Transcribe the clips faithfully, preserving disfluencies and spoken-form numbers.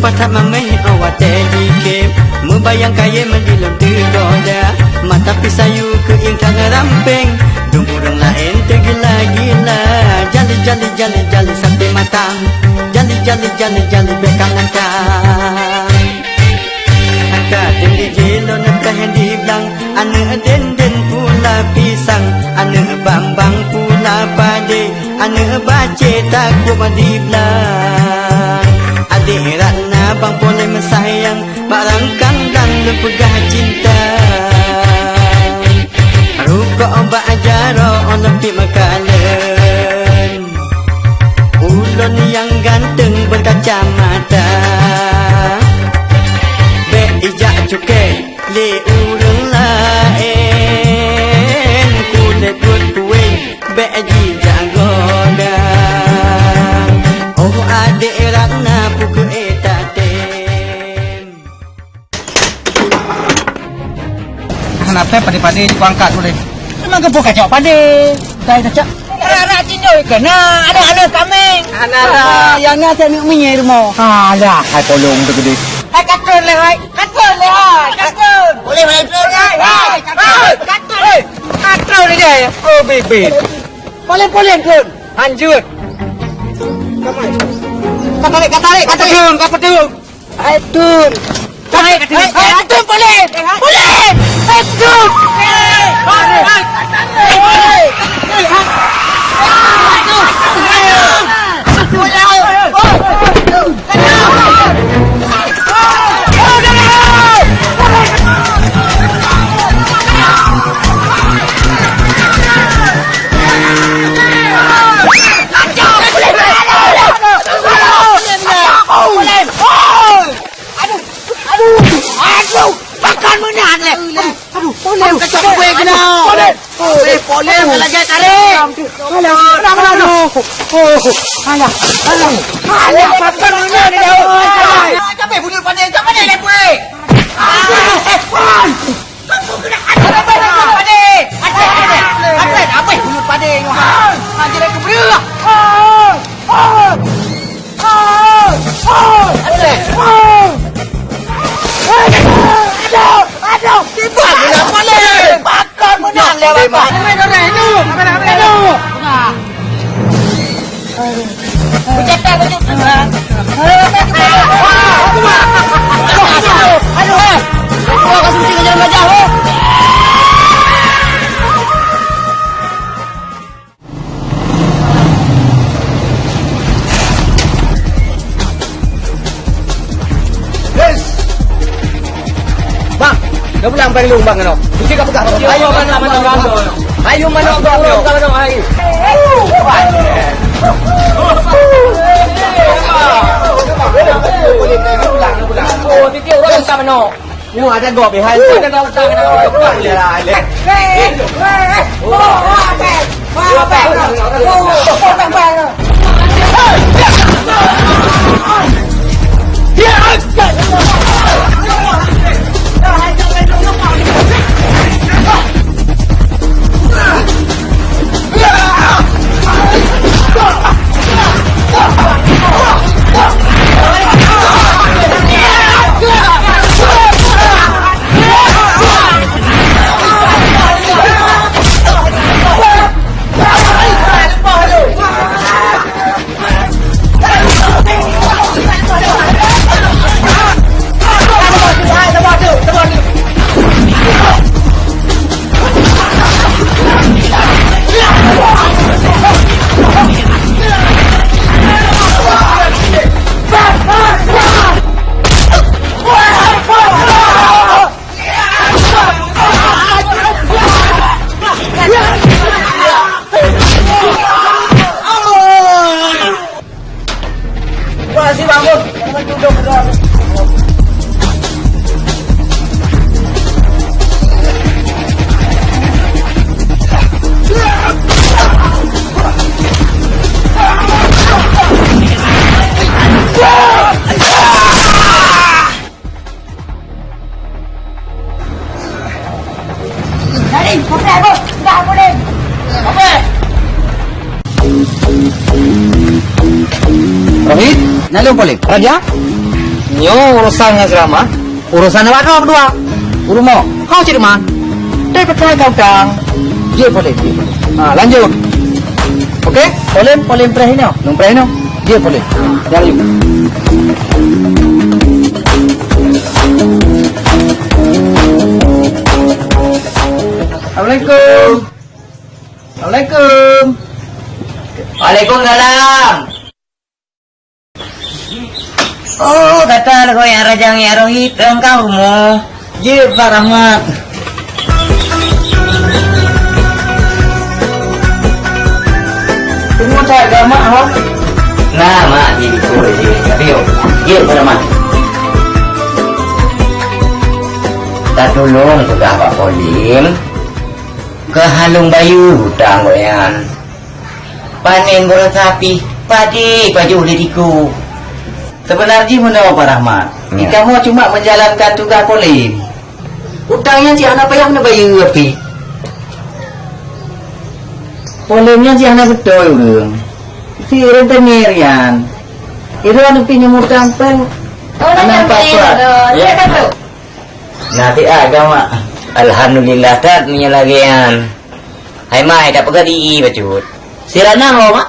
Mata mameh awak teh jikhem, mubayang kayém di lôn teugoda. Mata pisayu keuieng that rampeng, dum ureueng laén teugila-gila. Jali, jali, jali, jali sampai matang. Jali, jali, jali, jali bék ka mantang. Ka tinggi jilon teh di blang, aneuk dendeng pula pisang, aneuk bambang pula padé, aneuk bacé takub di blang. Adék Ratna bang polém sayang, bak rangkang dan lôn peugah cinta. Rukok bak jaroe leupie meukalon. Ulôn nyang ganteng berkacamata, bék ijak cuké lé ureueng laén. Kulét buet kuwéng bék jijak goda. Oh adék Ratna, pukeué tatém. Hana pèng padé-padé jipeuangkat ulèe. Memang geupeu kacok padé. Dai kacok. Rara tinjau kena. Ada, ada kami. Hana lah. Ah, yang ni aneuk minyéuk rumoh. Alah, hai polong tu gede. Hai, katun leh, hai. Katun leh, hai. Katun. Boleh, boleh, katun. Hai, hai, katun. Katun. Katun ni dia. Oh, bibit. Polong, polong, tun. Lanjut. Katarik, katarik, katarik. Katun, katun. Hai, tun. Hai, hai, hai, tun, polisi. Polisi. Hai, tun. Aduh, aduh, aduh, makan meunan leh. Aduh, polem. Aduh, kacau gue kena. Polem. Polem, polem, lagi tarik. Alah, alah, alah. Oh, alah, alah. Alah, makan meunan dah. Alah, sampai bunuh pada, sampai dah lepui. Ah, eh, ah. Bang, dah pulang bang lu bang no. Mesti kau pegang. Ayo mana mana bang. Ayo mana bang no. Mana ayo. Oh, titik orang sama no. Oh, ada gop behind. Ada gop tak kena gop. Rohit, nalong poleh. Raja? Nyoe urusan ngon si Rahmat, urusan awak droe keudua. Urumo, ho cit teuma. Dai peucaya keu utang. Jeuet Polem. Ha, lanjut. Oke? Polem, Polem preh inoe. Nung preh inoe. Jeuet Polem. Ha, lanjut. Assalamualaikum. Assalamualaikum. Waalaikumsalam. Oh, gata lagoe nyang rajang nyang roh hitam ka rumoh. Jeuet, Pak Rahmat. Tunggu that, Mak, ho. Nah, Mak, di situ, di situ. Tapi, yo, jeuet, Pak Rahmat. Tatulông peugah bak Polem, keu han lôn bayeue utang gobnyan. Panen baroesa pih, padé pajoh lé tiku. Seubeuna jih meunoe, Pak Rahmat. Ya. Kamoe cuma menjalankan tugaih Polem. Utang nyan cit hana payah neubayeue pih. Polem nyan cit hana beutôi ureueng. Si rentenir nyan. Irôn pih nyang utang péng. Oh, hana apa-apa. Ya. Siapa tu? Nah, siat ka, Mak. Alhamdulillah that meunyoe lagèe nyan. Hai Mai, tapeugah di i bacut. Si Ratna ho, Mak?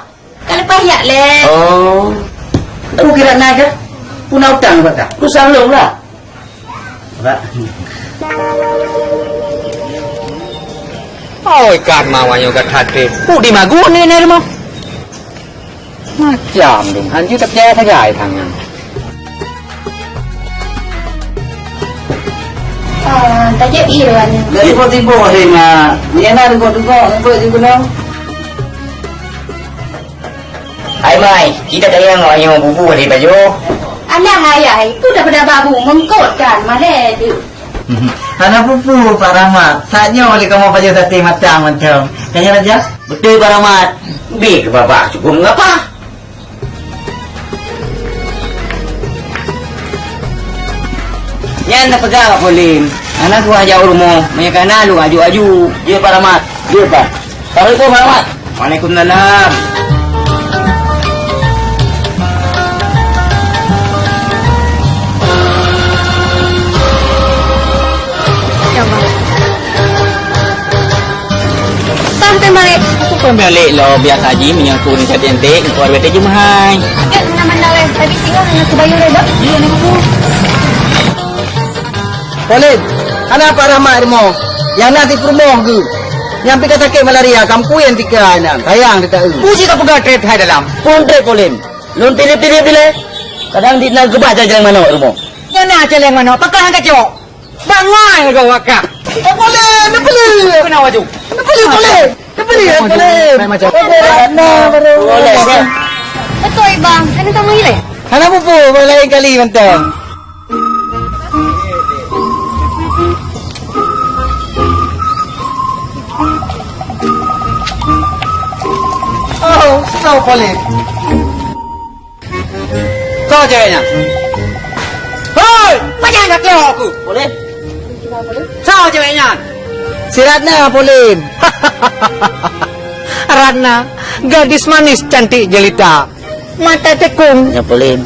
Ka leupah jak lé. Oh. Peue keu Ratna kah? Peue na utang bak kah? Peue saleuem lah. Oi, kan mawah nyoe gat até. Peue di magun ni, ni rumoh? Macam dong, hanjeuet tak percaya sagai tangan. Ah, tajak iran. Jadi, tiba-tiba hari na, ni na dugok-dugok, ngumpet di gunong. Hai Mai, kita tanya ngon ayah bubu di baju. Alah ayah, itu dah pada babu, mengkot kan, malah tu. Hana pupu, Pak Rahmat. Saat nyoe lé kamoe pajoh saté matang mantong. Kan nyan, Raja? Beutôi, Pak Rahmat. Bèk keu babah cukup meugapa. Nyan tapeugah bak Polem. Hana tuha jak u rumoh. Meunyoe kana lôn aju-aju. Jeuet, Pak Rahmat. Jeuet, Pak. Assalamualaikum, Pak Rahmat. Waalaikumsalam. Sampai balik. Aku pun balik lo biasa ji meunyoe aku ni cantik-cantik, aku ada bete jumhai. Agak mana-mana weh, tapi singoh dengan aku bayu dah. Iya, nak aku. Polem, hana Pak Rahmat rumoh. Nyang na di peurumoh geuh. Nyang pih ka sakét malaria, kampui nyang tika nyan. Sayang teuka eu. Puji ka peugah trép hai dalam. Pun trép Polem. Lôn tilip-tilip dilèe. Kadang di na geubah jalan manok rumoh. Nyang na jalan manok, pakon han kacok. Bangai lagak wakak. Eh, Polem, neupeuleueh. Kena waju. Neupeuleueh, Polem. Neupeuleueh, Polem. Macam. Oke, Ratna, baru. Boleh, ya. Betul, Bang. Kan kamu ilek. Hana pupu, lain kali mantong. Oh, stop, Polem. Soe cewek nyan? Hoi! Pajan ka keuh aku? Polem. Soe cewek nyan? Si Ratna, Polem. Ratna, gadis manis cantik jelita. Mata tekung. Ya, Polem.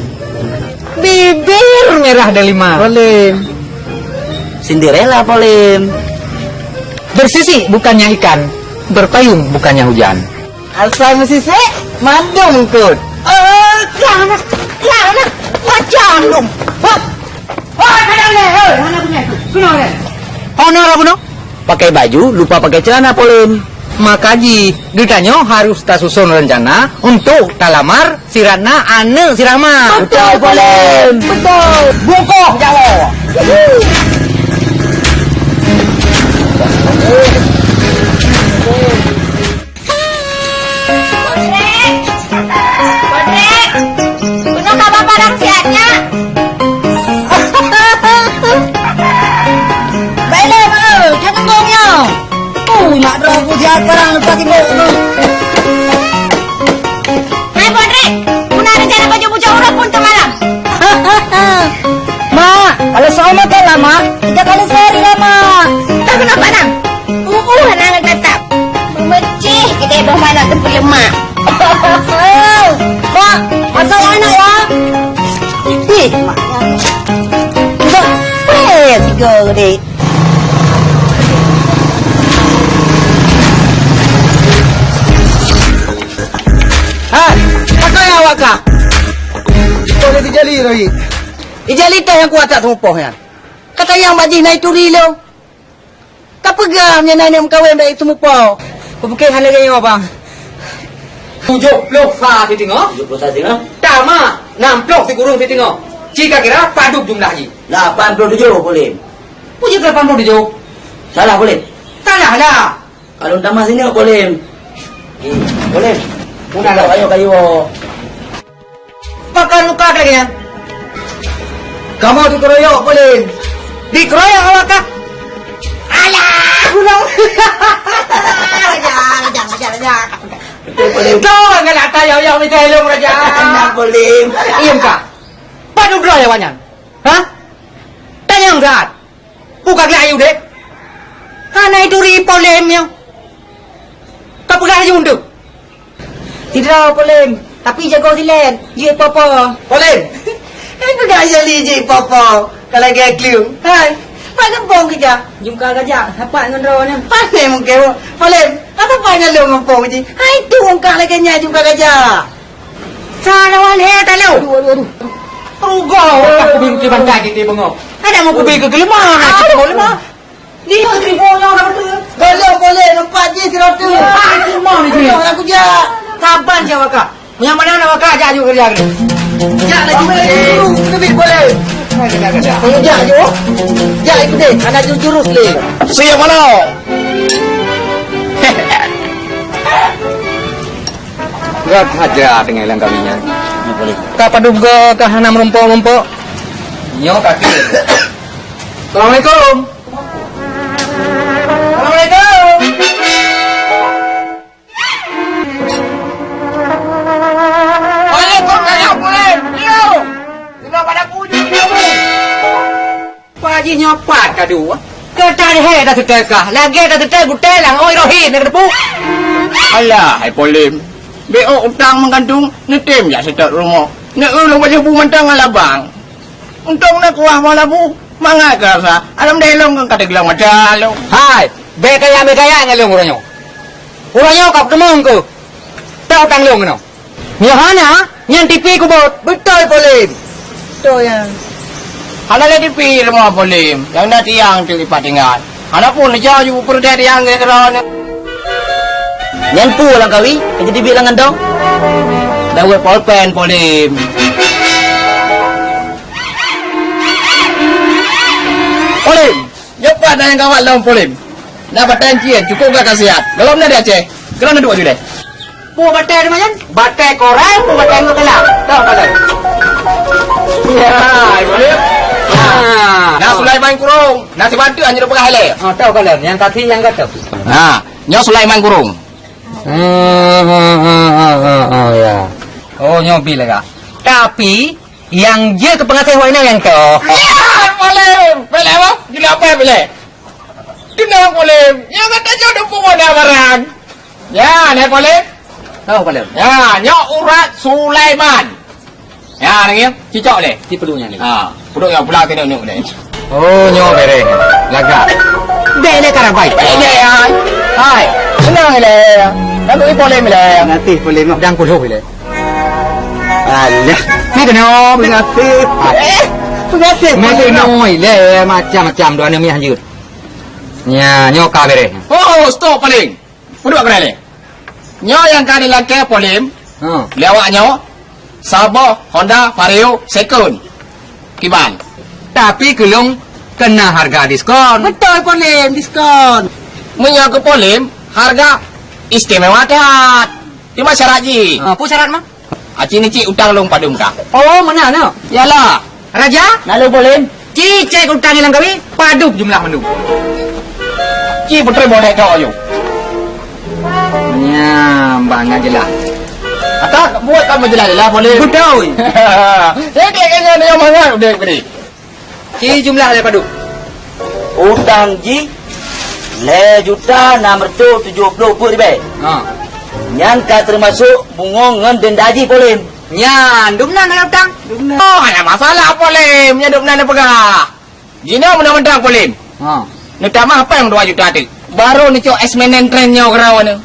Bibir merah delima. Polem. Cinderella, Polem. Bersisik bukannya ikan, berpayung bukannya hujan. Asai meusisek, mandum eungkot. Eh, lah nah, lah nah, macam dong. Hah? Hoi, kadang lé, hoi, hana guna tu. Guna lé. Hana guna? Pakai baju, lupa pakai celana, Polem. Maka jih, geutanyoe harus tasusun rencana untuk talamar si Ratna aneuk si Rahmat. Betul, Polem. Betul. Bungkôh jawoe. Podrek! Podrek! Bunoe ka ba padang siat nyak? Baiklah, Mak, jangan bohong nyoe. Ui, mak droe ku siat padang lepas timbuk tu. Hai, Podrek! Bunoe rencana baju bucok uroe pun teumalam. Mak, kalau soal makan lah, Mak. Tiga kali sehari lah, Mak. Tak kenapa, Nang? Uh, uh, hana ngon tatap. Meumeucéh keudéh boh manok teupeu lemak. Mak, asai aneuk ya. Ih, mak. Ka. Boleh dijali, Rohit. Ijali teh nyang kuat that seumupoh nyan. Kata nyang bak jih na ituri lôn. Ka peugah meunyoe na aneuk meukawen bèk seumupoh. Kupiké hana lagèe nyoe, Bang. Tujoh ploh sa siteungoh. Tujoh ploh sa siteungoh. Tamah nam ploh sikureueng siteungoh. Ci ka kira padub jumlah jih. Lapan ploh tujoh, Polem. Peue jeuet lapan ploh tujoh? Salah, Polem. Salah lah. Kalau tamah sini, Polem. Polem. Udah lah. Ayo kayu. Pakon muka lagèe nyan? Kamoe dikeroyok, Polem. Dikeroyok awak kah? Alah, ulang. Raja, raja, raja, raja. Betul, Polem. Tuh, galak tayau-yau minta ilong, Raja. Enak, Polem. Iem kah? Padub droe awak nyan. Hah? Tanyong that. Buka gleh ayu deh. Hana ituri Polem nyoe. Ka peugah laju untuk. Sidroe Polem, tapi jago silet, jeuet popo. Polem. Kan peugah jali jeuet popo. Kalau gaya klung. Hai. Pak gempong kerja. Jungka gajak, sapat ngon droe nyoe. Pandai mungkin. Polem, apa pandai lo ngempong ji? Hai tu ungkah lagi nya jungka gajak. Salah wan he talo. Aduh, aduh, aduh. Rugoe, aku binti bangkai di bengok. Ada mau kubi ke gelemah, nak kita mau lemah. Di seribu orang dah betul. Kalau boleh nampak je seratus. Ah, cuma ni je. Orang aku jak. Saban je waka. Yang mana nak waka jak juga kerja ni. Jak lagi boleh. Lebih boleh. Jak je. Jak ikut deh. Anak jurus-jurus le. Siap mana? Gak haja dengan ilang kami nyan. Ka padub go ka hana meureumpok-reumpok. Nyoe kaki. Assalamualaikum. Assalamualaikum. Waalaikumsalam, Polem. Yo. Sudah pada puji kamu. Pak Haji nyoe pat ka dua. Keu tarhé taseutôt kah? Lagèe taseutôt gutée lam oi rohi na keudeupu. Alah, hai Polem. Bèk ôk utang meugantung, neutem jak seutôt rumoh. Neu-eu lôn bajèe bu mantong ngon labang. Untông na kuah bak labu, mangat keu rasa. Alam deh lôn ka teuglong mata lôn. Hai, bèk kaya-mèkaya ngon lôn uroe nyoe. Uroe nyoe ka peuteumong keuh. Tau utang lôn keunoe. Nyoe hana, nyan tipi kubot. Beutôi, Polem. Beutôi nyan. Hana lé tipi rumoh Polem. Nyang na tiang tu ipat tinggai. Hana pun neucok ju peureudèe tiang keu keudroe nyoe. Nyan peue lam kawi, ka jadi biet lam gantong? Dawet polpen Polem. Polem! Nyoe pat na nyang gawat lom Polem. Na batèe cien, cukôp gak khasiat. Golom na di Aceh. Keunoe na duek ju deh. Peue batèe teuma nyan? Batèe korang, peue batèe ngon keulang. Tau ka lom. Ya, Polem. Ha. Na Sulaiman Kurong. Na sibantu hana peugah lé. Ha, tau ka lom. Nyang kaki nyang gata. Ha, nyoe Sulaiman Kurong. Ha, ha, ha, ha, ha, ha, ya. Oh, nyoe bi lagak. Tapi, Nyang jeuet keu peungaséh awak inong nyang toh. Ya, Polem. Boleh, Bang? Jeuet apa boleh? Keunoe Polem. Nyang gata nyoe dum peue na barang. Ya, nyoe Polem. Oh, Polem. Ya, nyoe urat Sulaiman. Ya, nyoe cicok lé. Di peuduek nyan. Ha, peuduek nyang pulang keunoe nyoe lé. Oh, nyoe bèrèh. Lagak. Dek lé karabai. Dek lé, hai. Hai. Seunang lé. Lalu Polem lé. Nanti Polem. Dang puluh lé. Alah. Ni keunoe. Peungaséh. Eh, peungaséh. Meukeunong lé macam-macam dua aneuk miah jeuet. Nya, nyoe ka bèrèh. Oh, stop paléng. Peuduek keunoe lé. Nyoe nyang ka dilakèe Polem. Ha. Lé awak nyoe. Saboh Honda Vario second. Kiban. Tapi keu lôn keunong hareuga diskon. Beutôi Polem, diskon. Meunyoe keu Polem, hareuga istimewa that. Cuma syarat jih. Ha, peue syarat mah? Aci ni cit utang lôn padum ka. Oh, meunan nyoe? Yalah. Raja? Na lôn Polem. Ci cèk utang ilang kawi, padum jumlah mandum. Ci putri boleh tok ayo. Nya, bang, nyan jeulaih. Ata buet kamoe jeulaih-jeulaih Polem. Beutôi. Saya klik kayaknya dia mangat udah beri. Ci jumlah lé padum. Utang jih lhèe juta nam reutôh tujoh ploh peuet ribèe. Ha. Nyan ka teumasok bungong ngon denda jih Polem. Nyan, dumnan na utang. Dumnan. Oh, hana masalah Polem. Nyan dumnan na peugah. Jinoe meunan-meunan Polem. Ha. Neutamah péng dua juta teuk. Barô neucok es menen tren nyoe keurawa nyoe.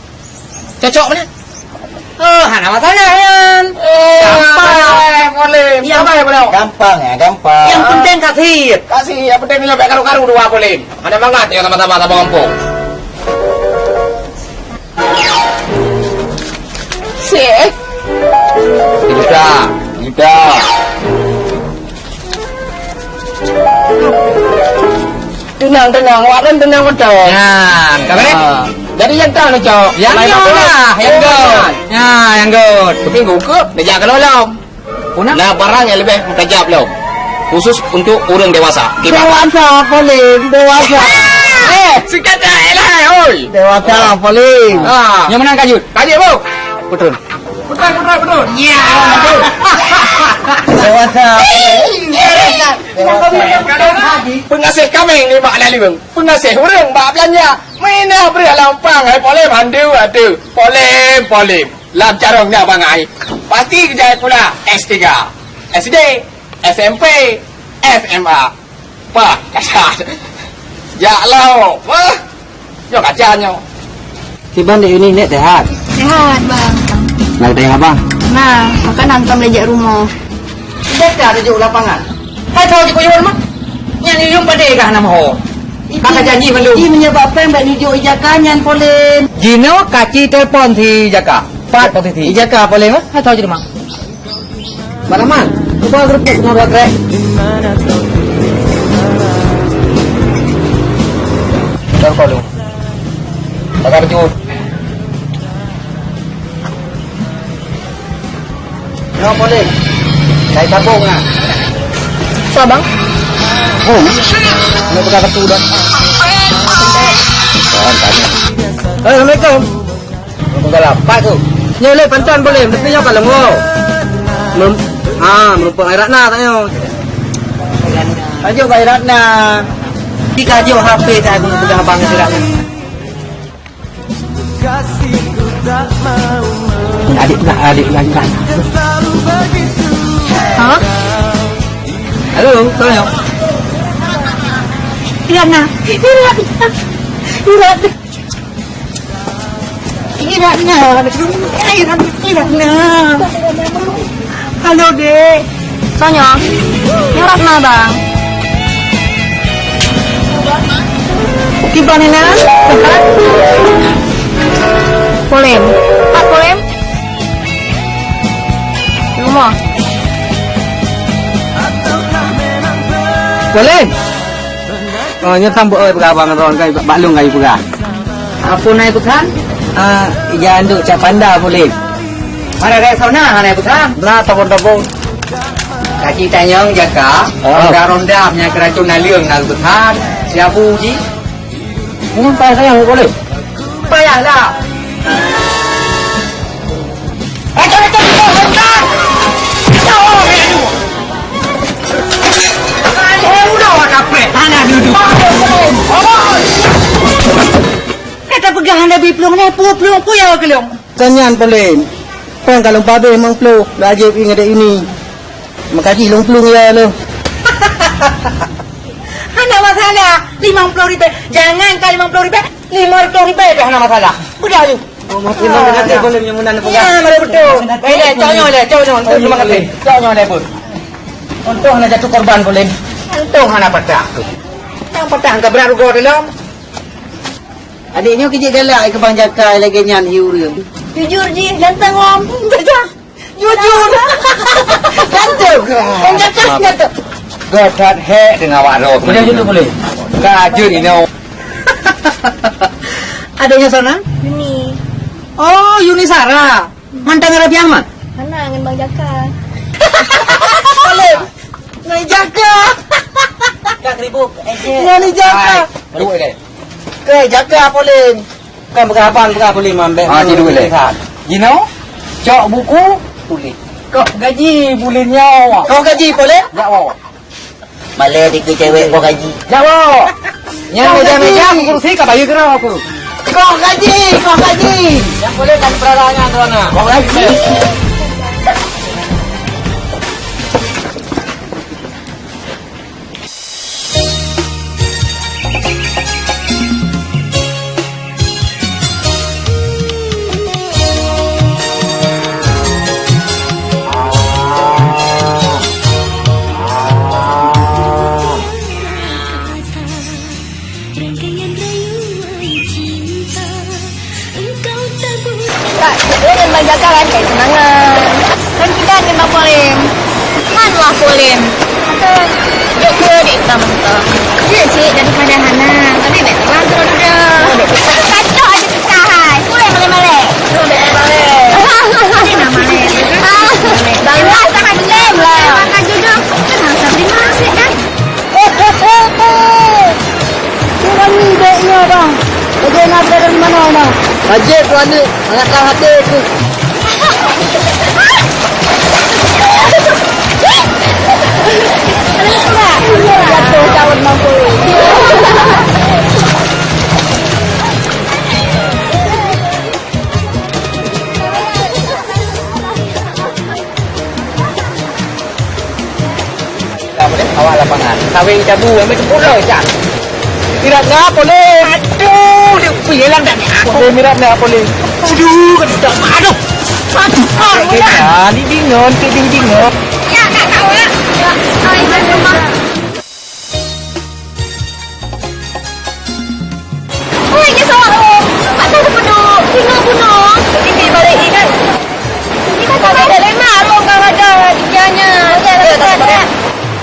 Cocok meunan? Oh, hana masalah nyan. Oh, Nyang sabai pula. Gampang ya, gampang. Nyang penting kasih. Kasih, nyang penting nyoe bèk karu-karu dua Polém. Hana mangat ya sama-sama saboh gampông. Sik. Juta, juta. Teunang, teunang. Awak kan teunang beutôi. Nyan, ka beureh? Ah. Jadi nyang tang ni, Cok. Nyang göt lah, nyang göt. Nah, nyang göt. Tapi gukup, dah jak keulolong. Nah, barang nyang leubeh meutajab lom. Khusus untuk ureueng dewasa. Kiban. Dewasa, Polém, dewasa. Eh, sikata elai, oi. Dewasa, Polém. Ah. Nyang meunan ka jeuet. Ka jeuet, Bu. Beutôi. Beutôi, beutoi, beutoi. Ya. Dewasa. Dewasa. Peungaséh kaméng nibak laleueng. Peungaséh ureueng bak beulanja. Meuinah breueh lam pang, hai Polém, handu, handu. Polém, Polém. Lam carông nyan bangai. Pasti geujak sikula S tiga, S D, S M P, S M A. Pah, kasat. Jak lom. Wah. Nyoe kaca nyoe. Kiban dek Yuni nyoe sehat? Sehat, Bang. Nak tanya abang? Nah, maka nonton belajar rumah. Jaka tuju lapangan. Hai tahu jikuyuh mah. Nyan yum pada kah nama ho. Maka janji mandum. Ini menyebabkan bak nuju ijaka nyan Polém. Jinoe kaci telepon si Jaka. Pat posisi. Ijaka Polém mah. Hai tahu jikuyuh mah. Baraman, cuba geureupeuk ngon dua krek. Telepon lu. Pakai baju. Nyoe Polém. Saya tabung ah. Apa, Bang? Oh. Nak buka kartu dah. Tuan tanya. Assalamualaikum. Buka lapak tu. Nyoe lé panton Polém, tapi nyoe ka leungo. Mem-, ha, meureumpok Airatna tanyoe. Kajok Airatna. Di kajok H P tak guna pegang abang Airatna. Adik pula, adik pula, adik pula. Ha? Halo, tolong. Iya, nah. Iya, nah. Iya, nah. Iya, nah. Iya, nah. Halo, Dek. Sonya, nyoe Ratna, Bang. Kiban na? Sehat? Polém. Pat Polém? Rumoh. Polém. Oh, nyoe sambot oi peugah abang ron kai bak lôn kai peugah. Apa nai peugah? Ah, ija anduk cak panda Polém. Mana gaya sauna hana peugah? Bra tabong-tabong. Kaji tanyong jaka, oh. Ronda-ronda meunyo keuracun naleueng na peugah. Siapu ji? Ini payah sayang Polém. Payahlah. Kata peugah hana bi plueng nyoe, peue plueng peue ya keu lôn? Kon nyan Polém. Péng ka lôn pabéh limong ploh, lôn ajob ingat dek ini. Meukaji lôn plueng ya lôn. Hana masalah, limong ploh ribèe. Jangan ka limong ploh ribèe, lima ratus ribèe pih hana masalah. Udah, ayo. Oh, makin nanti Polém nyang meunan peugah. Ya, meunan beutôi. Baiklah, cok nyoe lé, cok nyoe. Untuk terima kasih. Cok nyoe lé, Bun. Untung hana jatuh korban, Polém. Untung hana patah. Nyang patah ka brat rugoe dalam. Adik nyoe keu jeuet galak keu Bang Jaka lagèe nyan hi ureueng. Jujur jih, ganteng, Om. Jujur. Ganteng. Bang Jaka ganteng. Geutat hék teungoh awak rot. Boleh jujur, boleh. Ka jeuet inoe. Adiknya sana? Yuni. Oh, Yuni Sarah. Mantan Rabi Ahmad? Hana, ngon Bang Jaka. Boleh. Ngon Jaka. Kak Ribuk, eh, Ngon Jaka. Hai, baru boleh. Keu Jaka Polém. Kan peugah abang, peugah Polém ambek. Ah, tidur boleh. Jinoe, cok buku, tulis. Kok gaji buleuen nyoe? Kok gaji, Polém? Jak woe. Malèe dikeue cewek kok gaji. Jak woe. Nyang meja-meja aku kurusi ka bayeue keudroe aku. Kok gaji, kok gaji. Nyang boleh kan peralangan tu anak. Kok gaji. Hana, hana. Rajeuk tu aneuk, mangat lam até ku. Jatuh tahun enam puluh. Awak lapangan. Kawin cabu, ambil tempur dah, Cak. Tidak ngapa, Lin. Aduh, dia pergi hilang dah ni. Aku. Boleh mirat ni apa, Lin? Aduh, kan sudah. Aduh. Aduh, aduh, aduh. Ini dingon, ini dingon. Ya, tak tahu ya. Ya, saya jangan rumah. Oi, nyan sawak lom. Pat that teupeuduek? Bunoe-bunoe. Ini balik ni kan. Ini kan tak ada lemak lom, kan ada. Dia nya. Ada, ada, ada.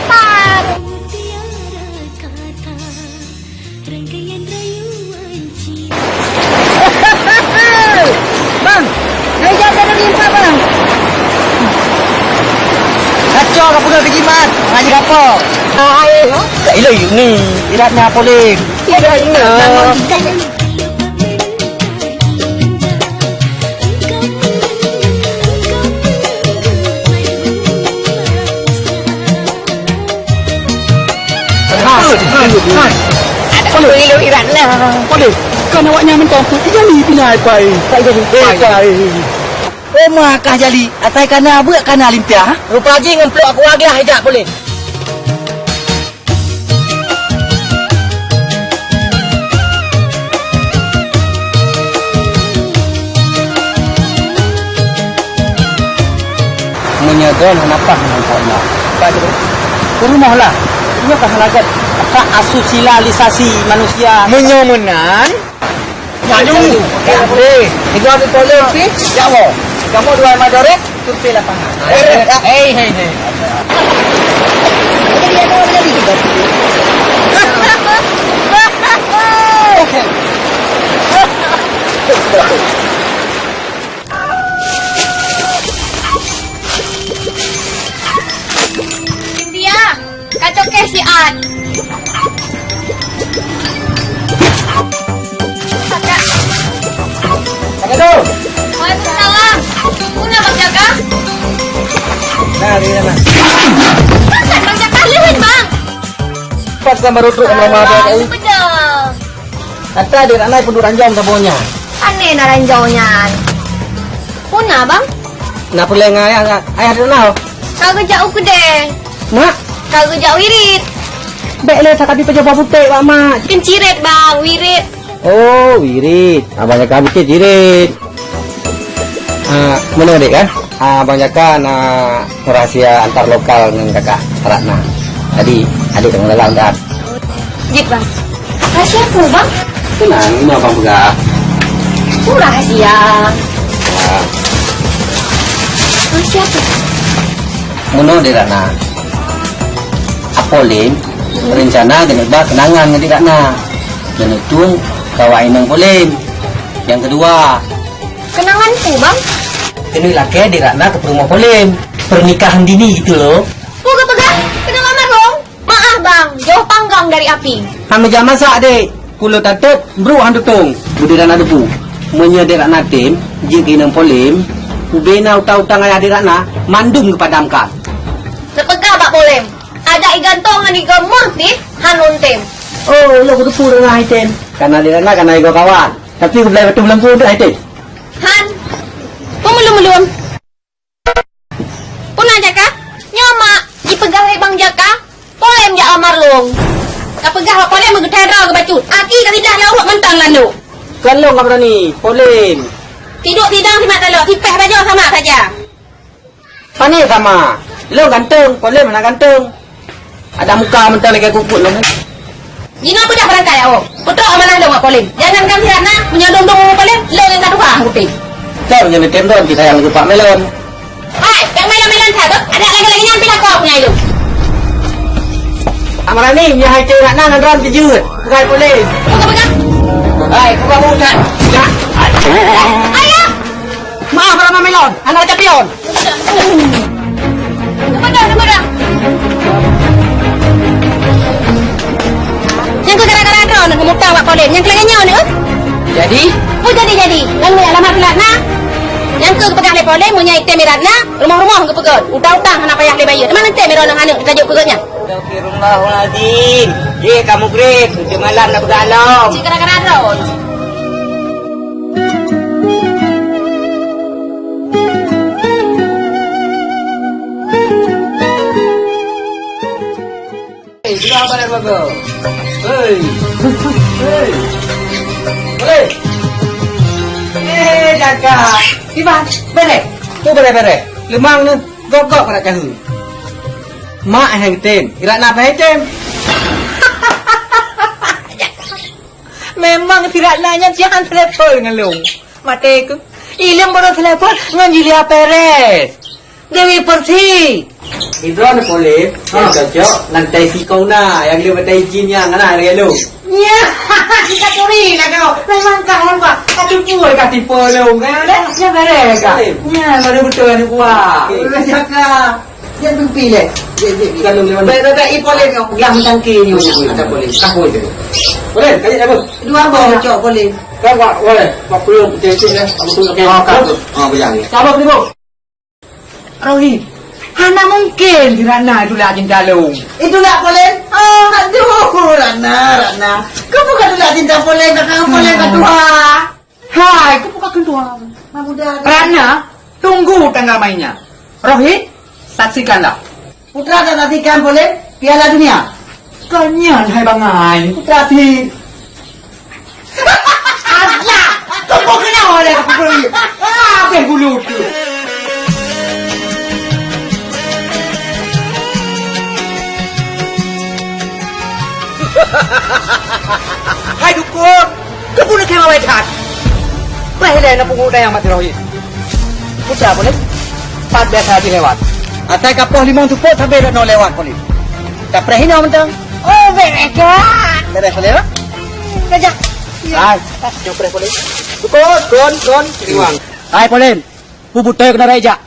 Pat. Bang, hai jak ka dari empat, Bang. Kacau ka peugah keu jimat, ngaji gapo? Ah, ai. Ka ilo yuk ni, iratnya poleh. Iratnya. Ha, ha, ha. Ada boleh. Boleh. Boleh. Kan awak nyan mantong tu. Ijali pinai pai. Tak jadi. Eh, pai. Oma kah jali, asai kana buet kana limpiah. Rupa jih ngon plok aku aglah ijak boleh. Meunyoe droen hana paih ngon keunoe, ka jeuet keu rumoh lah. Nyoe ka hana gét hak asusila manusia. Meunyoe meunan, Aduh. Eh, tiga di kolom sih. Ya Allah. Kamu dua madores, survei lapangan. Eh, eh, eh. Cynthia. Kacokeh siat. Assalamualaikum. Waalaikumsalam. Puna Bang Jaka? Nah, di sana. Bukan Bang Jaka, lain, Bang. Pas sama ruduk sama mama. Bang, betul. Kata dia nak naik punduk ranjau sabonya. Aneh nak ranjau nyan. Puna, Bang? Nak pulai dengan ayah, ayah dia nak. Ka geujak u keudè. Mak? Ka geujak wirit. Bèk lé, sakabi peujabat putéh, Wak Mak. Keunciret, Bang, wirit. Oh, wirit. Abang Jaka bikin cirit. Ah, meunoe dek kan? Ah, Abang Jaka na rahsia antar lokal ngon kakak Ratna. Jadi, adek tengok dalam dah. Jeuet, Bang. Rahsia peue, Bang? Teunang, ini abang peugah. Peue rahsia? Ya. Rahsia peue? Meunoe dek Ratna. Apo Lem, hmm, rencana keuneuk ba keunangan ngon dek Ratna. Keuneuk tueng kawan inong Po Lem. Nyang keudua. Keunangan peue, Bang? Keuneuk lakèe dek Ratna keu peurumoh Po Lem. Pernikahan dini gitu loh. Peue geupeugah? Keuneuk lamar lôn? Maaf, Bang, jauh panggang dari api. Han meujak masak, Dek. Kulo tateuet, brok han tutong. Beu dek Ratna teupeue. Meunyoe dek Ratna tem jeuet keu inong Po Lem, ubé na utang-utang ayah dek Ratna, mandum geupadamkan. Neupeugah bak Po Lem, adak igantong ngon igoe murtih han lôn tem. Oh, ulôn kuteupeue deungon hai tem. Kana dek Ratna kana igoe kawan. Tapi geubelai batu beulempu untuk hai tem. Han, peue meulôn-meulôn. Puna Jaka? Nyoe mak, jipeugah lé Bang Jaka, Po Lem jak lamar lôn. Kapeugah bak Po Lem meugeuthandra geubacut. Aki ka sidah nyang rhot mantong lam lôn. Kon lôn ka beurani, Po Lem. Tiduek sidang simak talok, sipéh bajoe sama saja. Pane sama. Lôn ganteng, Po Lem hana ganteng. Ada muka mentang lagèe kupot lom. Jinoe peudah barangkai awak. Peutrok amanah lôn ngon Po Lem. Jangan kan sirat na, meunyoe dong-dong ngon Po Lem, lôn nyang ka tuha putih. Cok nyang ditem lôn, disayang laju Pak Melon. Hai, nyang melon-melon that, ada lagèe-lagèe nyan pindah kau punya itu. Amarani, nyoe hai cewek na ngon ram teujeut. Bukai Po Lem. Buka, buka. Hai, buka, buka. Ya. Ayah. Maaf, Rama Melon. Anak Capion. Nyang keu gara-gara droeneuh mutang bak Po Lem, nyang keu lagèe nyoe neuh? Jadi? Peue jadi-jadi? Ngon alamat Ratna? Nyang keu geupeugah lé Polém, meunyoe item Ratna, rumoh-rumoh geupeugöt, utang-utang hana payah lé bayeue. Teuma item droeneuh aneuk tajok keu geuh nyan. Astagfirullahalazim. Ye, ka mugrib, teungoh malam na peugah lom. Cit gara-gara droeneuh. Hei, sudah apa dah bagus? Hei. Hei. Hei. Eh, jaga. Iban, bereh. Tu bereh-bereh. Lemang ni, gok-gok pada cahu. Mak hai tem, irak na hai tem. Memang si Ratna nyan siat han selevel ngon lôn. Maté ku. Ilôn baru selevel ngon Julia Perez. Dewi Persik. Idon Polém, ha, cocok ngon tai sikong na, nyang lé batai jin nyang na hari lu. Nya, kita curi lah kau. Memang kau hamba. Kau tipu, kau tipu lu, kan? Dah, dah beres, kak. Nya, baru betul ada buah. Okey. Udah cakap. Dia pimpin je. Dia, dia, dia. Kalau lewat. Baik, baik, baik. Ipon dia tengok. Gelah mencangkir ni. Ada Polém. Siapa itu? Polém, kajak siapa? Dua abang cok Polém. Kan, Pak, boleh. Pak Polém, betul-betul, ya. Apa tu? Okey. Ah, kak. Ah, boleh, boleh. Siapa tu, Bu? Rohit. Hana mungkin si Ratna itu lah cinta lu. Itulah Polém. Ah, aduh, Ratna, Ratna. Kau bukan tu lah cinta Polém, kakak Polém kat tua. Hai, keupeue ka keudua? Mak muda. Ratna, tunggu tanggal mainnya. Rohit, saksikanlah. Putra akan saksikan Polém Piala Dunia. Kan nyan hai bangai. Putra si. Alah, keupeue keunoe lé aku beri. Habis bulu tu. Hai dukun, keupeue keunoe awai that? Preh ilée na punggok dayang mati roh jih. Putra Polém, pat biasa jih lewat. Asai ka poh limong teupot sabe droeneuh lewat Polém. Ka preh inoe mantong. Oh, beres kan? Beres Polém, ah? Raja. Hai, nyoe preh Polém. Dukun, kon, kon, riwang. Hai Polém, peue beutôi keuneuk rayeuk jak?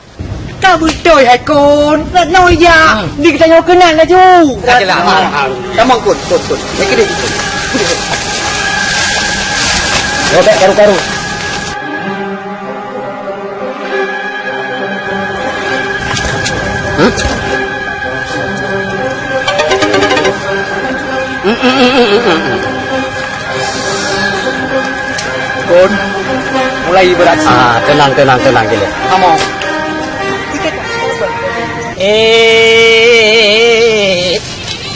Ka beutôi hai kon, na noe jak. Hmm. Di geutanyoe keunan laju. Ka jeulaih. Tamong kon, kon, kon. Nyang keudeh. Robek karu-karu. Hmm? Kon, mulai beraksi. Ah, tenang, tenang, tenang, gila. Kamu. Eh,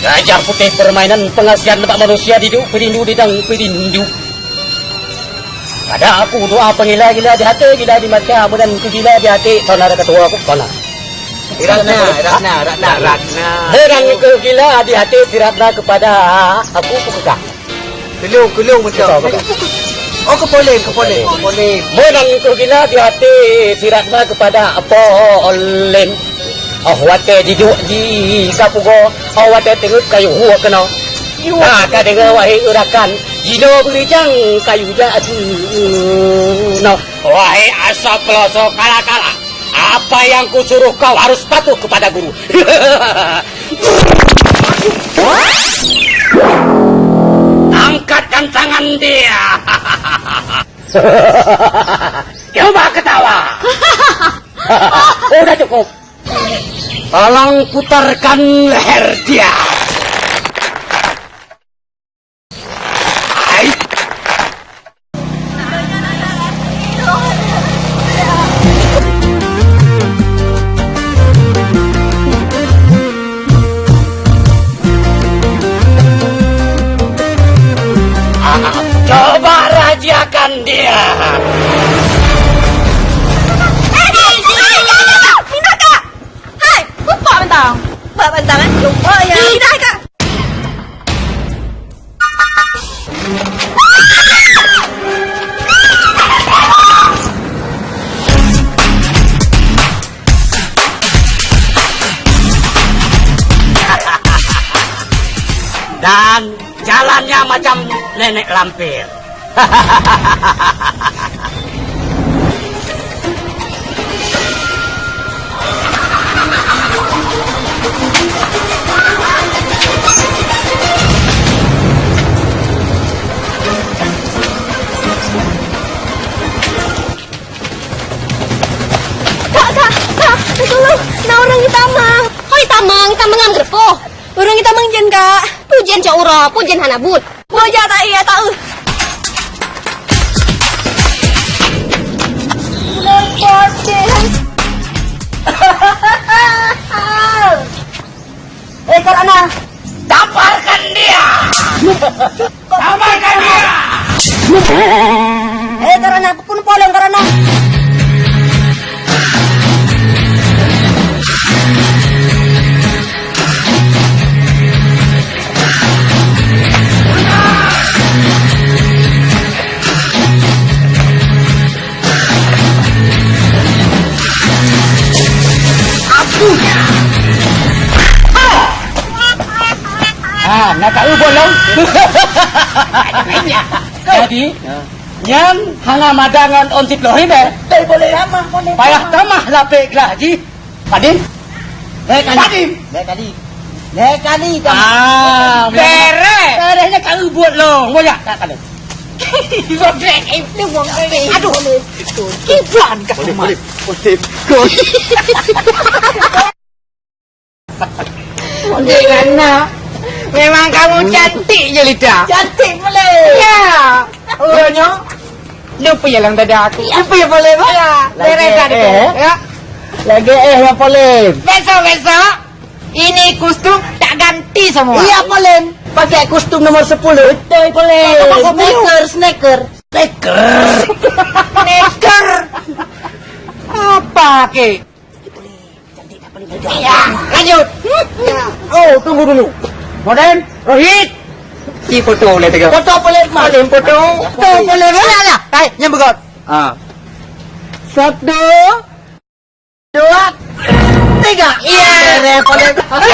Gajah Putih permainan pengasihan bak manusia diduek peurindu didang peurindu. Pada aku doa pengila-gila di hati, gila di mata, meunan keu gila di hati, saudara ketua aku, saudara. Ratna, Ratna, Ratna, Ratna. Meunan keu gila di hati si Ratna kepada aku, aku kekang. Kelung, kelung betul. Betul, betul. Oh, ke Polém, ke Polém, ke Polém. Meunan keu gila di hati si Ratna kepada Polém. Oh, watée jiduek ji ka pugoe, oh, watée teungeut kayu huok keunoe. Nah, ka deungoe wahé rakan, jinoe beurijang kayu jak jinoe. Wahai asoe peulosok kala-kala, apa yang kusuruh kau harus patuh kepada guru. Angkatkan tangan dia. Coba ketawa. Udah cukup. Tolong putarkan leher dia. Hai. Coba rahasiakan dia. Hai, lupa bentang. Buat bentang, eh? Lupa ya. Ih, dah, Kak. Dan jalannya macam nenek lampir. Ureueng geutamong geureupoh. Ureueng geutamong jén, Kak. Peue jén cok uroe, peue jén hana buet. Boh jak ta iya ta eu. Lepas deh. Eh, Karana. Taparkan dia. Taparkan dia. Eh, Karana, pun polong, Karana. Ah, na tahu bolong. Jadi, nyan hana mada ngon ôn siploh ri deh. Payah tamah lapek glah jih. Padim? Lhèe kali. Padim? Lhèe kali. Lhèe kali kan. Ah, bereh. Bereh nyan ka buet long. Boyak tak kali. Aduh. Kiban ka. Boleh, boleh. Boleh. Dek Rana, memang kamu cantik jelita. Cantik boleh. Ya. Uroe nyoe, lupa ya lam dada aku. Lupa ya boleh, Bang? Ya. Lagi beres dah eh. Ya. Lagi eh yang boleh. Besok-besok, ini kostum tak ganti semua. Iya, boleh. Pakai kostum nomor sepuluh. Betul, boleh. Nomor sepuluh. Sneaker, sneaker. Sneaker. Sneaker. Apa ke? Iya, lanjut. Oh, tunggu dulu. Modern, Rohit. Ci foto boleh tengok. Foto boleh, Mak. Boleh foto. Foto boleh, boleh lah. Hai, nyang begot. Ah. Satu, dua, tiga. Iya. Boleh, boleh.